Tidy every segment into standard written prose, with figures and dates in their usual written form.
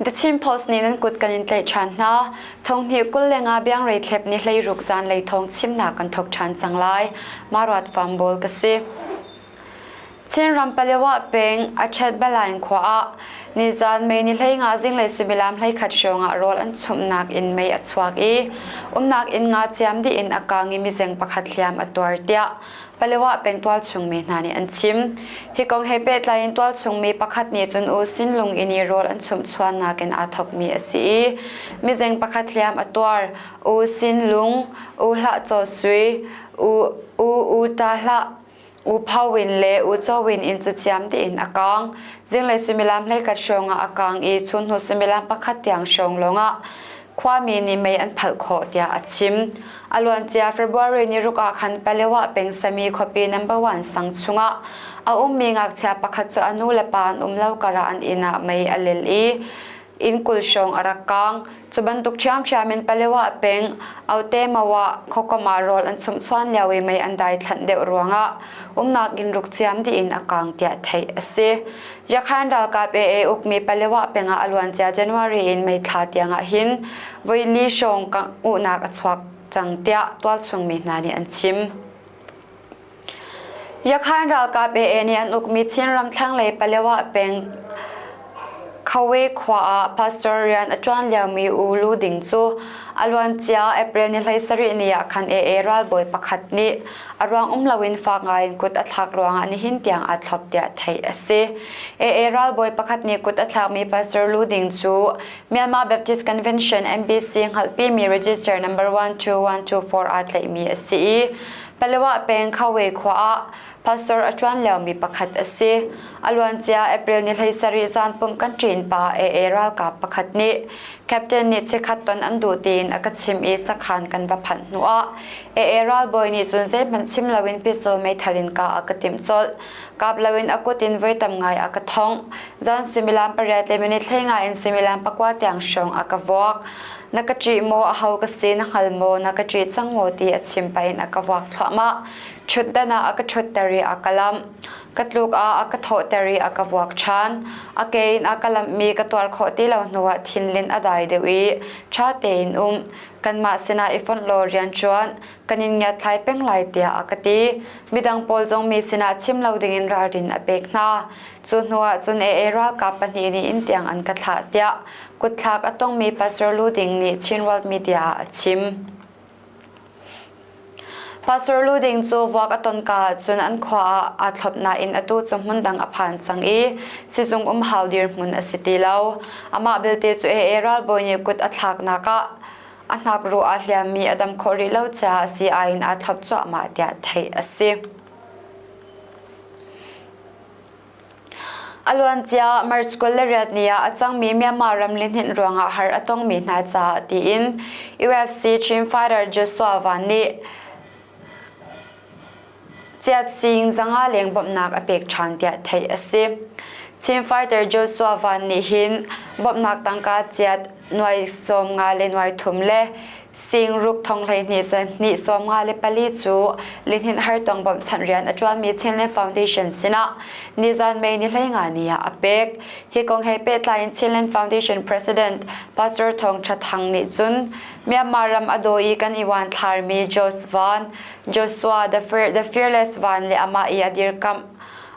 The Chin Post nih nan kut kan in tlaih ṭhan hna. Thonghnih 25 biangrei thlep ni 16 zanlei thawng chimnak kan thawk ṭhan cang lai. Maruat Fambawl ka si. Chinram Palewa peng Achet Balain khua ah nizan May ni 15 zinglei suimilam 11 hrawng ah rawl an chumhnak in mei a chuak i umnak inn nga ciam dih in a kang i mizeng pakhat hliam a tuar tiah Palewa peng tualchung mi hna nih an chim. Hi kong he pehtlai in tualchung mi pakhat nih cun U Sin Lung inn i rawl an chumhchuannak in aa thawkmi a si i mizeng pakhat hliam a tuar. U Sin Lung, U Hlah Caw Sui, U U U Ta Hlah, U Pho Win le U Caw Win inn cu ciam dih in a kang. Zinglei suimilam 11 hrawng ah a kang i chunhnu suimilam pakhat tiang hrawng lawngah khuami nih mei an phalh khawh tiah a chim. A luancia February ni ruk ah khan Palewa peng Sami khuapi number 1 sang chungah a ummi ngakchia pakhat cu a nu le pa an um lo karah an inn ah mei a lel i inn 20 hrawng a rak kang. Cu bantuk ṭhiamṭhiam in Palewa peng Aute Mawa khuakom ah rawl an chumhchuan lio i mei an daithlanh deuh ruangah umnak inn ruk ciam dih in a kang tiah theih a si. Yakhan ralkap AA ukmi Palewa peng ah a luancia January in May thla tiang ah hin voi li hrawng uhnak a chuak cang tiah tualchung mi hna nih an chim. Yakhan ralkap AA nih an ukmi Chinram thlanglei Palewa peng Khawe khua ah pastor rian a ṭuan liomi U Lu Ding cu a luancia April ni 17 ni ah khan AA ralbawi pakhat nih a ruang um loin fak ngaiin kut a thlak ruangah nihin tiang aa thlop tiah theih a si. AA ralbawi pakhat nih kut a thlakmi Pastor Lu Ding cu Myanmar Baptist Convention MBC hngalhpimi register number 12124 aa tlaihmi a si i Palewa peng Khawe khua ah pastor a ṭuan liomi pakhat a si. A luancia April ni 17 zan pumh kan ṭin pa AA ralkap pakhat nih captain nih chikkhat ton an duh tiin a ka chimh i sakhan kan va phanh hnuah AA ralbawi nih cun zeihmanh chim loin pistol meithal in kah a ka timh colh. Kap loin a kut in voi tam ngai a ka thongh. Zan suimilam pariat le minute 15 in suimilam pakua tiang hrawng a ka vuak. Na ka ṭih maw, aho ka si na hngal maw, na ka ṭih cang maw ti a chim pah in a ka vuak thluahmah. Ṭhutdan ah a ka ṭhutter i a ka lamh. Ka tluk ah a ka thawhter i a ka vuak ṭhan. A ke in a ka lamhmi ka tuar khawh ti lo hnuah thinlin a dai deuh i ṭha tein um. Kanmah sinah i fonh law rianṭuan, kan in ngiatthlai peng lai tiah a ka ti. Midang pawl zong mi sinah chim lo dingin ralrin a pek hna. Cu hnuah cun AA ralkap pahnih nih inn tiang an ka thlah tiah kutthlak a tongmi Pastor Lu Ding nih Chin World Media ah a chim. Pastor Lu Ding cu vuak a ton ka ahcun an khua ah aa thlop nain atu cu hmun dang a phan cang i sizung um hau dirhmun a si ti lo. Amah belte cu AA ralbawi nih kut a thlaknak ah a hnakruh aa hliammi a dam khawh rih lo caah sii-ai in aa thlop cuahmah tiah theih a si. A luancia March 28 ni ah a cangmi Myanmar ram lihninh ruangah har a tongmi hna caah tiin UFC Chin Fighter Joshua Van nih chiat sing zanga leng bawmhnak a pek ṭhan tiah theih a si. Chin Fighter Joshua Van nih hin bawmhnak tangka chiat nuai 50 le nuai thum le Singruk thong 12 hnih 54 cu lihninh hartong bawmhchanh rian a ṭuanmi Chinland Foundation sinah nizan May ni 15 ni ah a pek. Hi kong he pehtlai in Chinland Foundation President Pastor Thawng Ṭha Thang nih cun Myanmar ram a daw i kan i uanthlarmi Josh Van, Joshua the Fearless Van le amah i a dirkamh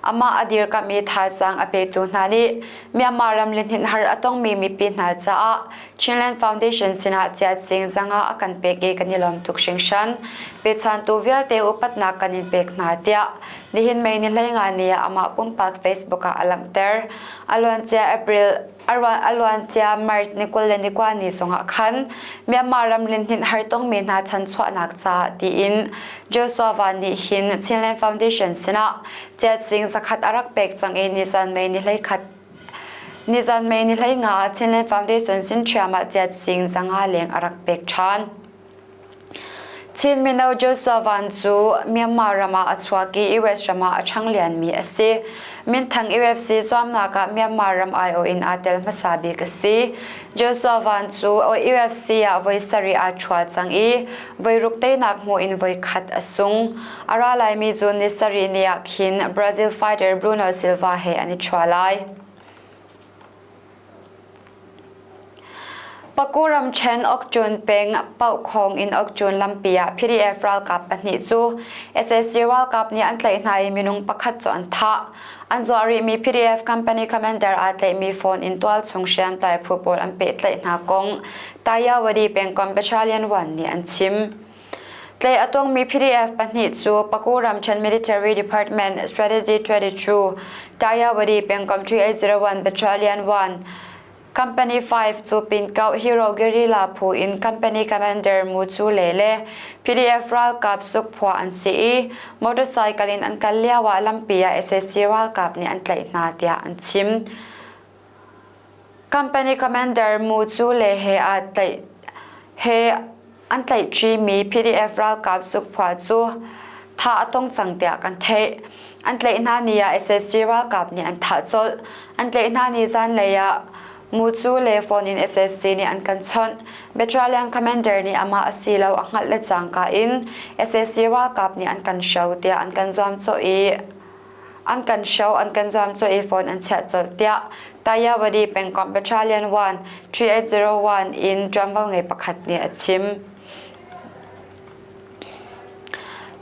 Amah a dirkamh i thazaang a petu hna nih Myanmar ram lihninh har a tongmi mipi hna caah Chinland Foundation sinah chiat sing zanga a kan pek i kan i lawm tuk hringhran. Pechantu vialte upatnak kan in pek hna tiah nihin May ni 15 ni ah amah pumpak Facebook ah a langhter. A luancia April a luancia March ni 29 ni zongah khan Myanmar ram lihninh har tongmi hna chanchuahnak caah tiin Joshua Van nih hin Chinland Foundation sinah chiat sing zakhat a rak pek cang i nizan May ni 11 nizan May ni 15 ah Chinland Foundation sin ṭhiam ah chiat sing zanga leng a rak pek ṭhan. Chin mino Joshua Van cu Myanmar ram ah a chuak i US ram ah a ṭhanglianmi a si. Minthang UFC zuamnak ah Myanmar ram aiawh in aa tel hmasa bik a si. Joshua Van cu UFC ah voi sarih aa ṭhual cang i voi ruk teinak hmu in voi khat a sung. A ra laimi June ni sarih ni ah khin Brazil fighter Bruno Silva he an i ṭhua lai. Paku ramṭhen Okṭun peng Paukhawng in Okṭun lampi ah PDF ralkap pahnih cu sac ralkap nih an tlaih hna i minung pakhat cu an thah. An zuah rihmi PDF company commander aa tlaihmi phone in tualchung hriamtlai phu pawl an pehtlaih hna kong Tayawadi pengkomh Battalion 1 nih an chim. Tlaih a tongmi PDF pahnih cu Paku ramṭhen Military Department Strategy 22 Tayawadi pengkomh 3801 Battalion 1 Company 5 cu Pinkauh Hero Guerrilla phu in company commander Mu Chu Le le PDF ralkap sukphua an si i motorcycle in an kal lio ah lampi ah sac ralkap nih an tlaih hna tiah an chim. Company commander Mu Chu Le he aa tlaih he An tlaihṭimi PDF ralkap zukphua cu thah a tong cang tiah kan theih. An tlaih hna ni ah sac ralkap nih an thah colh. An tlaih hna ni zanlei ah Mucu le phone in sac nih an kan chawnh. Battalion commander nih amah a si lo a hngalh le cangka in sac ralkap nih an kan hro tiah an kan zuamcawh i An kan show an kan zuamcawh i phone an chiah colh tiah Tayawadi pengkomh Battalion 1 3801 in ṭuanvo ngei pakhat nih a chim.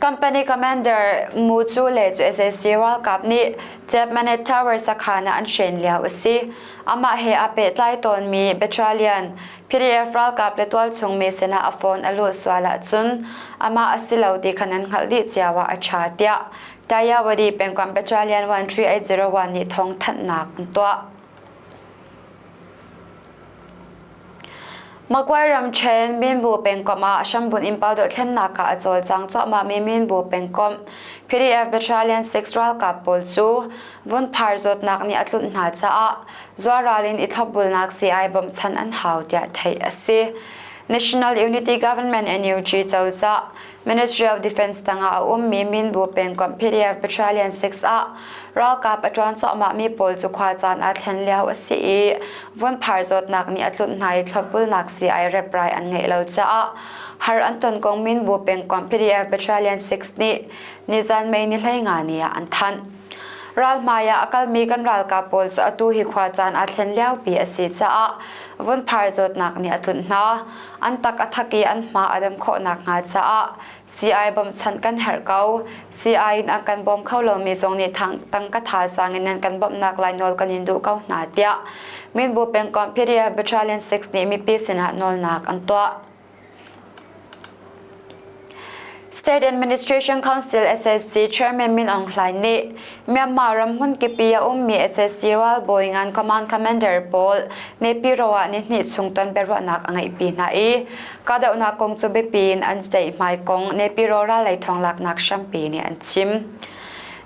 Company Commander Mu Cu Le cu sac ralkap nih Chepmanet Tower sakhan ah an hren lio a si. Amah he aa pehtlai tawnmi Battalion PDF ralkap le tualchung mi sinah a phone a luh sual ahcun amah a si lo ti kha nan hngalh dih cio ah a ṭha tiah Tayawadi pengkomh Battalion 13801 nih thawngthanhnak an tuah. Magway ramṭhen Minbu pengkomh ah hrambun in dohthlennak ah a cawlcang cuahmahmi Minbu pengkomh PDF Battalion 6 ralkap pawl cu vunphar zawtnak nih a tlunh hna caah zualral in i thlopbulnak sii-ai bawmhchanh an hau tiah theih a si. National Unity Government NUG cozah Ministry of Defense tangah a ummi Minbu pengkomh PDF Battalion 6 ah ralkap a ṭuan cuahmahmi pawl cu khua caan aa thlen lio a si i vunphar zawtnak nih a tlunh hna i thlopbulnak sii-ai reprai an ngeih lo caah har an ton kong Minbu pengkomh PDF Battalion 6 nih nizan May ni 15 ni ah an thanh. Ralhmai ah a kalmi kan ralkap pawl cu atu hi khua caan aa thlen liopi a si caah vunphar zawtnak nih a tlunh hna. An tak a thak i an hma a dam khawh nakhnga caah sii-ai bawmhchanh kan herh ko. Sii-ai in an kan bawm kho lomi zong nih tangka thazaang in nan kan bawmhnak lai nawl kan in duh ko hna tiah Minbu pengkomh PDF Battalion 6 nih mipi sinah nawlnak an tuah. State Administration Council SSC Chairman Min Aung Hlaing nih Myanmar ram hmunkipi a ummi SSC ralbawi ngan command commander pawl Naypyidaw ah nihnih chung ton biaruahnak a ngeihpi hna i kahdohnak kong cu biapi in an ceihmai kong Naypyidaw rallei thawnglaknak hrampi nih an chim.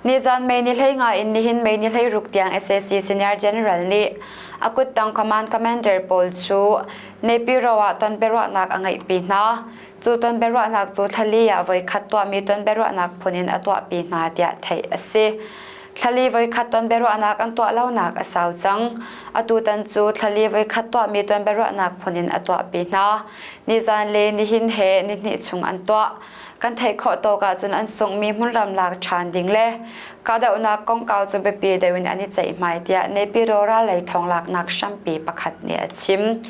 Nizan May ni 15 in nihin May ni 16 tiang SAC Senior General nih a kuttang command commander pawl cu Naypyidaw ah ton biaruahnak a ngeihpi hna. Cu ton biaruahnak cu thlali ah voikhat tuahmi ton biaruahnak phun in a tuahpi hna tiah theih a si. Thlali voikhat ton biaruahnak an tuah lonak a sau cang. Atutan cu thlali voikhat tuahmi ton biaruahnak phun in a tuahpi hna. Nizan le nihin he nihnih chung an tuah. Kan theih khawh tawk ahcun an sunghmi hmunram lak ṭhan ding le kahdohnak kongkau cu biapi deuh in an i ceihmai tiah Naypyidaw rallei thawnglaknak hrampi pakhat nih a chim.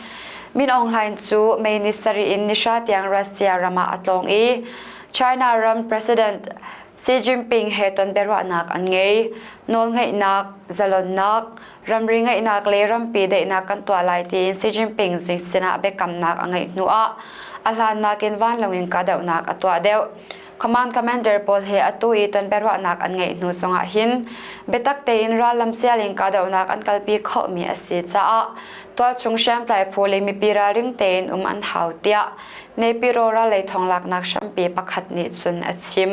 Min Aung Hlaing cu May ni sarih in nihra tiang Russia ram ah a tlawng i China ram President Xi Jinping he ton biaruahnak an ngei. Nawlngeihnak, zalonnak, ramri ngeihnak le rampi daihnak kan tuah lai tiin Xi Jinping sinah biakamnak a ngeih hnuah a hlannak in vanlawng in kahdohnak a tuah deuh. Command commander pawl he atu i ton biaruahnak an ngeih hnu zongah hin biatak tein rallam sial in kahdohnak an kalpi khawhmi a si caah tualchung hriamtlai phu le mipi ralring tein um an hau tiah Naypyidaw rallei thawnglaknak hrampi pakhat nih cun a chim.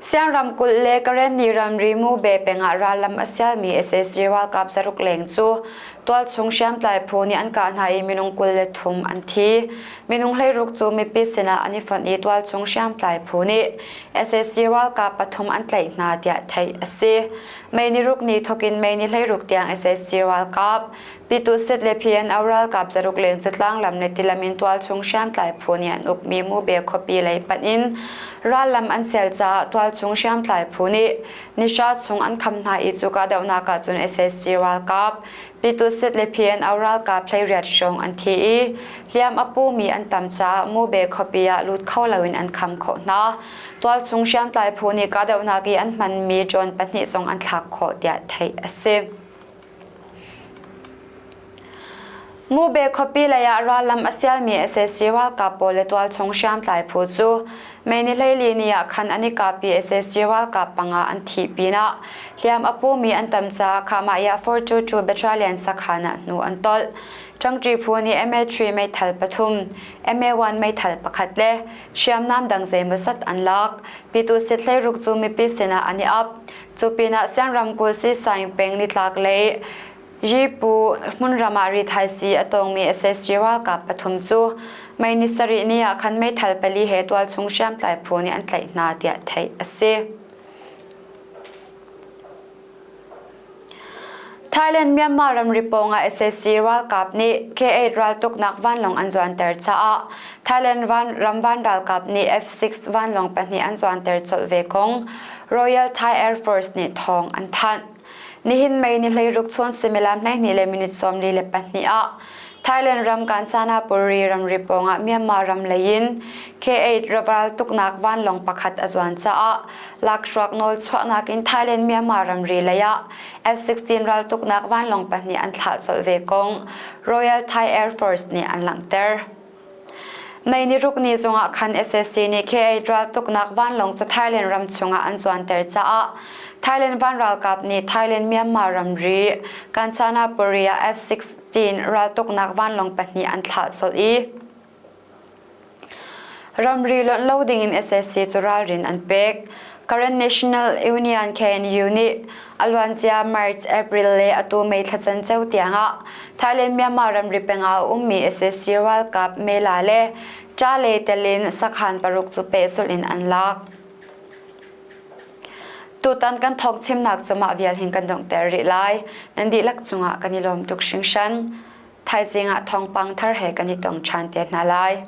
Siang ramkulh le Karenni ramri Mube pengah rallam a sialmi sac ralkap zaruk leng cu Tualchung hriamtlai phu nih an kah hna i minung 23 an thi. Minung 16 cu mipi sinah an i fonh i tualchung hriamtlai phu nih sac ralkap pathum an tlaih hna tiah theih a si. May ni ruk ni thawkin May ni 16 tiang sac ralkap Pitusit le PNO ralkap zaruk leng cu tlanglam le tilam in tualchung hriamtlai phu nih an ukmi Mube khuapi lei panh in rallam an sial caah tualchung hriamtlai phu nih nihra chung an kham hna i cu kahdohnak ahcun sac ralkap Pitusit le PNO ralkap 18 hrawng an thi i hliam a pumi an tam caah Mube khuapi ah lut kho loin an kham khawh hna. Tualchung hriamtlai phu nih kahdohnak i an hmanmi drone pahnih zong an thlak khawh tiah theih a si. Mube khuapi lei ah rallam a sialmi sac ralkap pawl le tualchung hriamtlai phu cu May ni 14 ni ah khan an i kap i sac ralkap panga an thih pinah hliam a pumi an tam caah Khahmah 422 Battalion sakhan ah hnu an tolh. Ṭangṭi phu nih MA3 meithal pathum, MA1 meithal pakhat le hriamnam dang zeimawzat an lak. Pitu sit 16 cu mipi sinah an i ap. Cu pinah Sian ramkulh Sisaing peng nitlak lei Yipu hmunram ah rithaisii a tawngmi sac ralkap pathum cu May ni sarih ni ah khan meithal pali he tualchung hriamtlai phu nih an tlaih hna tiah theih a si. Thailand Myanmar ramri pawngah sac ralkap nih K8 raltuknak vanlawng an zuanter caah Thailand ram van ralkap nih F-6 vanlawng pahnih an zuanter colh ve kong Royal Thai Air Force nih thawng an thanh. Nihin May ni 16 chun suimilam 12 le minute 42 ah Thailand ram Kanchanapuri ramri pawngah Myanmar ram lei in K8 raltuknak vanlawng pakhat a zuan caah lakhruak nawl chuahnak in Thailand Myanmar ramri lei ah F-16 raltuknak vanlawng pahnih an thlah colh ve kong Royal Thai Air Force nih an langhter. May ni ruk ni zongah khan sac nih K8 raltuknak vanlawng cu Thailand ram chungah an zuanter caah Thailand van ralkap nih Thailand Myanmar ramri Kanchanapuri ah F-16 raltuknak vanlawng pahnih an thlah colh i ramri lonh lo dingin sac cu ralrin an pek. Karen National Union KNU nih a luancia March, April le atu May thla canceo tiangah Thailand Myanmar ramri peng ah a ummi sac ralkap Mela le Chale telin sakhan paruk cu pehzulh in an lak. Tutan kan thawk chimnak cu mah vial hin kan donghter rih lai. Nan dihlak cungah kan i lawm tuk hringhran. Thaizing ah thawngpang thar he kan i tong ṭhan te hna lai.